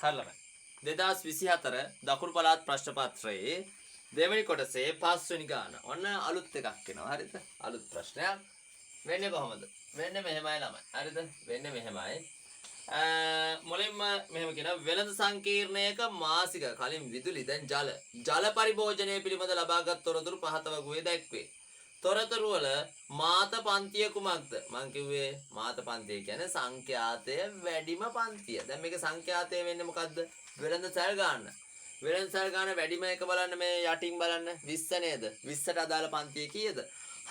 හරි ළමයි. 2024 දකුණු පළාත් ප්‍රශ්න පත්‍රයේ දෙවෙනි කොටසේ පස්වෙනි ගාන. ඔන්න අලුත් එකක් එනවා. හරිද? අලුත් ප්‍රශ්නයක්. වෙන්නේ කොහොමද? වෙන්නේ මෙහෙමයි ළමයි. හරිද? වෙන්නේ මෙහෙමයි. මුලින්ම මෙහෙම කියනවා, වෙළඳ සංකීර්ණයක මාසික, කලින් විදුලි, දැන් ජල ජල පරිභෝජනය පිළිබඳ ලබාගත් තොරතුරු පහත වගුවේ දැක්වේ. තොරතුරු වල මාත පන්තිය කුමක්ද? මං කිව්වේ මාත පන්තිය කියන්නේ සංඛ්‍යාතය වැඩිම පන්තිය. දැන් මේක සංඛ්‍යාතය වෙන්නේ මොකද්ද? වෙළඳ සැල් ගන්න. වෙළඳ සැල් ගන්න වැඩිම එක බලන්න, මේ යටින් බලන්න 20 නේද? 20ට අදාළ පන්තිය කීයද?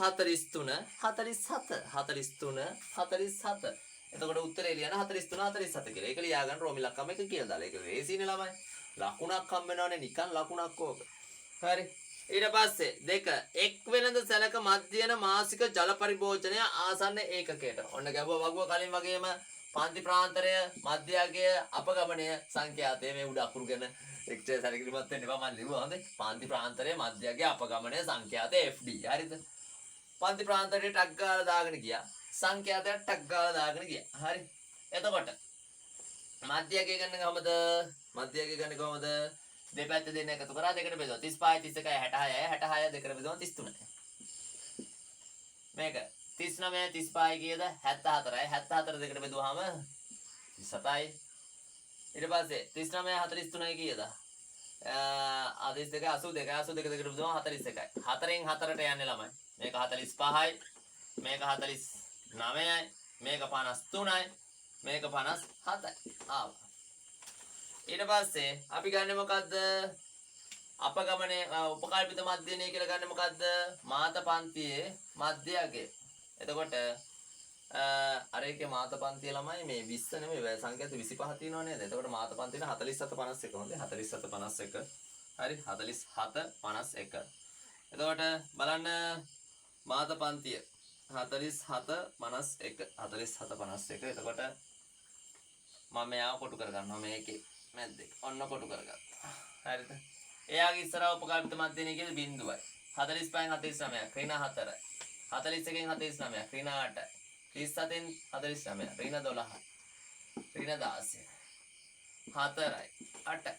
43 47, 43 47. එතකොට උත්තරේ ලියන්න 43 47 කියලා. ඒක ලියා ගන්න රෝම ඉලක්කම එක කියලා දාලා. ඒක ලේසිනේ ළමයි. ලකුණක් හම්බ වෙනවනේ නිකන් ලකුණක් ඕක. හරි. ඊට පස්සේ දෙක, එක් වෙළඳ සැලක මධ්‍යන මාසික ජල පරිභෝජනය ආසන්න ඒකකයට. ඔන්න ගැබුව වගුව කලින් වගේම පන්ති ප්‍රාන්තරය, මධ්‍යගය, අපගමනය, සංඛ්‍යාතය. මේ උඩ අකුරු ගැන එක්චර් සැලකිලිමත් වෙන්න එපා, මම ලිව්වා හොඳේ. පන්ති ප්‍රාන්තරය, මධ්‍යගය, අපගමනය, සංඛ්‍යාතය, FD. හරිද? පන්ති ප්‍රාන්තරයට ටක් ගාලා දාගෙන ගියා. සංඛ්‍යාතයට ටක් ගාලා දාගෙන ගියා. හරි. එතකොට මධ්‍යගය ගන්න කොහමද? මධ්‍යගය ගන්න කොහමද? දෙපැත්ත දෙන්න එකතු කරා දෙකට බෙදුවා. 35 31 66, 66 දෙකට බෙදුවා 33. මේක 39 35 කීයද? 74යි. 74 දෙකට බෙදුවාම 37යි. ඊට පස්සේ 39 43යි කීයද? 32 82, 82 දෙකට බෙදුවාම 41යි. හතරෙන් හතරට යන්නේ ළමයි. මේක 45යි, මේක 49යි, මේක 53යි, මේක 57යි ආවා. ඊට පස්සේ අපි ගන්නෙ මොකද්ද? අපගමනයේ උපකල්පිත මධ්‍යනය කියලා ගන්නෙ මොකද්ද? මාත පන්තියේ මධ්‍යගය. එතකොට අර එකේ මාත පන්තිය ළමයි මේ 20 නෙමෙයි, සංඛ්‍යාත 25 තියෙනව නේද? එතකොට මාත පන්තියේ 47 51. හොඳේ, 47 51. හරි, 47 51. එතකොට බලන්න මාත පන්තිය 47 51, 47 51. එතකොට මම මෙයාව කොටු කරගන්නවා මේකේ මැද්දේ. ඔන්න කොටු කරගත්තා. හරිද? එයාගේ ඉස්සරහ උපකල්පිත මධ්‍යනය කියන්නේ බිඳුවයි. 45න් 49ක් ඍණ 4යි. 41න් 49ක් ඍණ 8යි. 37න් 49 ඍණ 12යි. ඍණ 16. 4යි 8යි.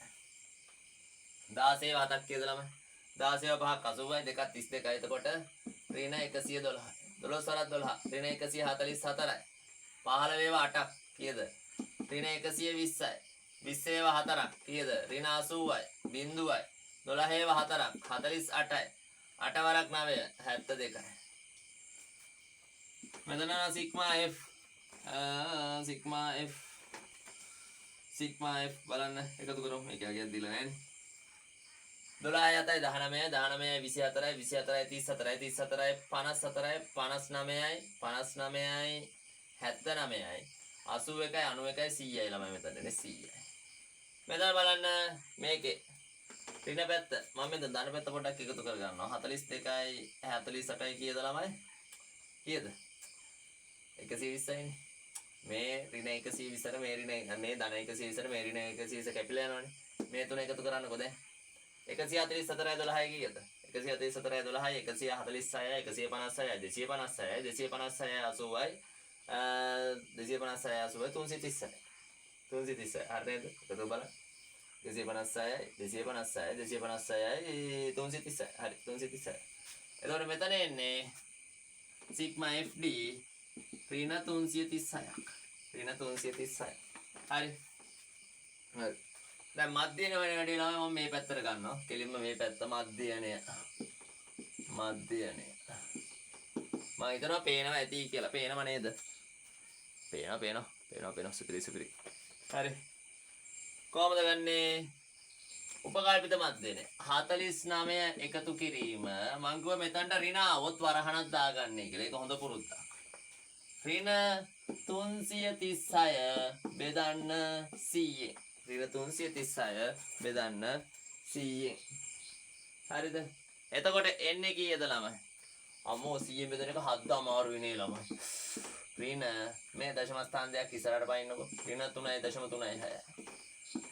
16 හතක් කීයද ළමයි? 16 පහක් 80යි, දෙකක් 32යි. එතකොට ඍණ 112යි. 12 වරක් 12 ඍණ 144යි. 15 ඒවා 8ක් කීයද? ඍණ 120යි. 20 ඒවා 4ක් කීයද? ඍණ 80යි. බිඳුවයි. 12 ඒවා 4ක් 48යි. 8 වරක් 9 72යි. මෙතන sigma F, sigma F, sigma F බලන්න, එකතු කරමු. මේක අගයක් දීලා නැහැනේ. 12 7යි 19යි, 19යි 24යි, 24යි 34යි, 34යි 54යි, 59යි, 59යි 79යි, 81යි, 91යි, 100යි ළමයි. මෙතන එන්නේ 100යි. මෙතන බලන්න මේකේ ඍණ පැත්ත මම මෙතන ධන පැත්ත පොඩ්ඩක් එකතු කර ගන්නවා. 42යි 48යි කීයද ළමයි? කීයද? 120යිනේ. මේ ඍණ 120ට මේ ඍණ, මේ ධන 120ට මේ ඍණ 120 කැපිලා යනවනේ. මේ තුන එකතු කරන්නකෝ දැන්. 144යි 12යි කීයද? 144යි 12යි 146යි, 156යි, 256යි, 256යි 80යි, 256යි 80යි 336යි, 336යි. හරි නේද? එකතු බලන්න. 256යි 256යි 256යි 336යි. හරි, 336යි. එතකොට මෙතන එන්නේ සිග්මා FD ඍණ 336ක්. ඍණ 336. හරි හරි. දැන් මධ්‍යන වෙන වැඩේ ළමයි මම මේ පැත්තට ගන්නවා. කෙලින්ම මේ පැත්ත මධ්‍යනය. මධ්‍යනය. මම හිතනවා පේනවා ඇති කියලා. පේනව නේද? පේනවා, පේනවා, පේනවා, පේනවා. සුපිරි සුපිරි. හරි. කොහොමද ගන්නේ? උපකල්පිත මධ්‍යනය 49 එකතු කිරීම. මං කිව්වා මෙතනට ඍණ ආවොත් වරහණක් දාගන්නේ කියලා. ඒක හොඳ පුරුද්දක්. ඍණ 336 බෙදන්න 100. ඍණ 336 බෙදන්න 100. හරිද? එතකොට එන්නේ කීයද ළමයි? අම්මෝ, 100 බෙදන එක හද්ද අමාරුයි නේ ළමයි. ඍණ මේ දශම ස්ථාන දෙකක් ඉස්සරහට පනින්නකො. ඍණ 3.36.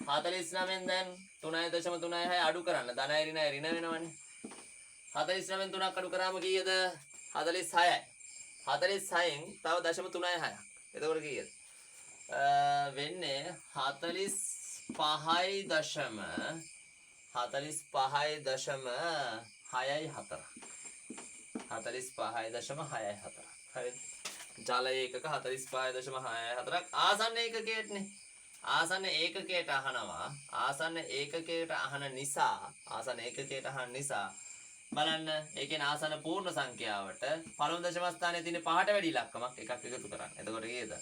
49න් දැන් 3.36 අඩු කරන්න. ධනයි ඍණයි ඍණ වෙනවනේ. 49න් 3ක් අඩු කරාම කීයද? 46යි. 46න් තව 0.36ක්. එතකොට කීයද? වෙන්නේ 45. 45.6 4. 45.64. හරිද? ජල ඒකක 45.64ක් ආසන්න ඒකකයටනේ. ආසන්න ඒකකයට අහනවා. ආසන්න ඒකකයට අහන නිසා, ආසන්න ඒකකයට අහන නිසා බලන්න ඒ කියන්නේ ආසන්න පූර්ණ සංඛ්‍යාවට පළමු දශම ස්ථානයේ තියෙන පහට වැඩි ඉලක්කමක් එකක් එකතු කරන්න. එතකොට කීයද?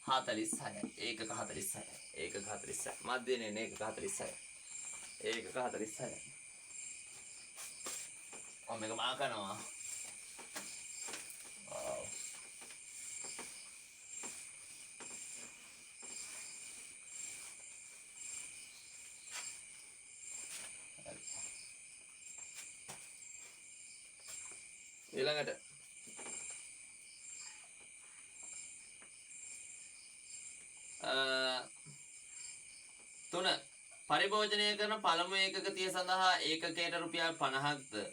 46. ඒකක 46. ඒකක 46. මධ්‍යනේ ඒකක 46. ඒකක 46. ඔන්න මේක මාකනවා. ඔව්. ඊළඟට තුන, පරිභෝජනය කරන පළමු ඒකක තිය සඳහා ඒකකයට රුපියල් 50ක්ද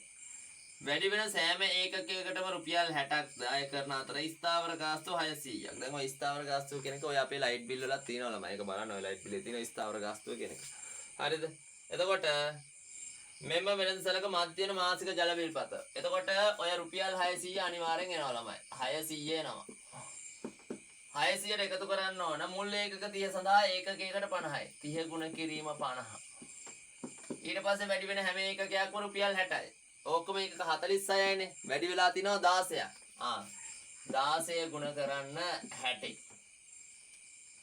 වැඩි වෙන සෑම ඒකකයකටම රුපියල් 60ක්ද අය කරන අතර ස්ථාවර ගාස්තු 600ක්. දැන් ඔය ස්ථාවර ගාස්තුව කියන එක ඔය අපේ ලයිට් බිල් වලත් තියෙනවා ළමයි. ඒක බලන්න ඔය ලයිට් බිලේ තියෙන ස්ථාවර ගාස්තුව කියන එක. හරිද? එතකොට මෙම වෙළඳසැලක මධ්‍යන මාසික ජල බිල් පත. එතකොට ඔය රුපියල් 600 අනිවාර්යෙන් එනවා ළමයි. 600 එනවා. 600ට එකතු කරන්න ඕන මුල් ඒකක 30 සඳහා ඒකකයකට 50යි. 30 ගුණ කිරීම 50. ඊට පස්සේ වැඩි වෙන හැම ඒකකයක්ම රුපියල් 60යි. ඔක්කොම ඒකක 46යිනේ. වැඩි වෙලා තිනවා 16ක්. 16 ගුණ කරන්න 60.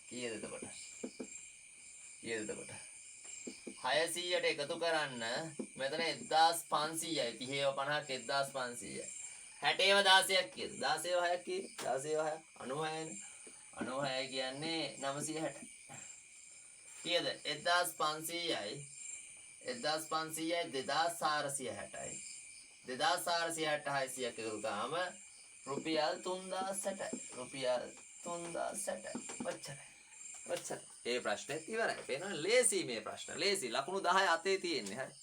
කීයද එතකොට? කීයද එතකොට? 600ට එකතු කරන්න මෙතන 1500යි. 30 50ක් 1500යි. 60 16ක් කීයද? 16 6ක් කීයද? 16 6ක් 96නේ. 96 කියන්නේ 960. කීයද? 1500යි. 1500යි 2460යි. 2460 600ක් එකතු කරාම රුපියල් 3060යි. රුපියල් 3060යි. ඔච්චරයි. ඔච්චරයි. ඒ ප්‍රශ්නේත් ඉවරයි. පේනවනේ ලේසි මේ ප්‍රශ්න. ලේසි. ලකුණු 10 අතේ තියෙන්නේ. හරි.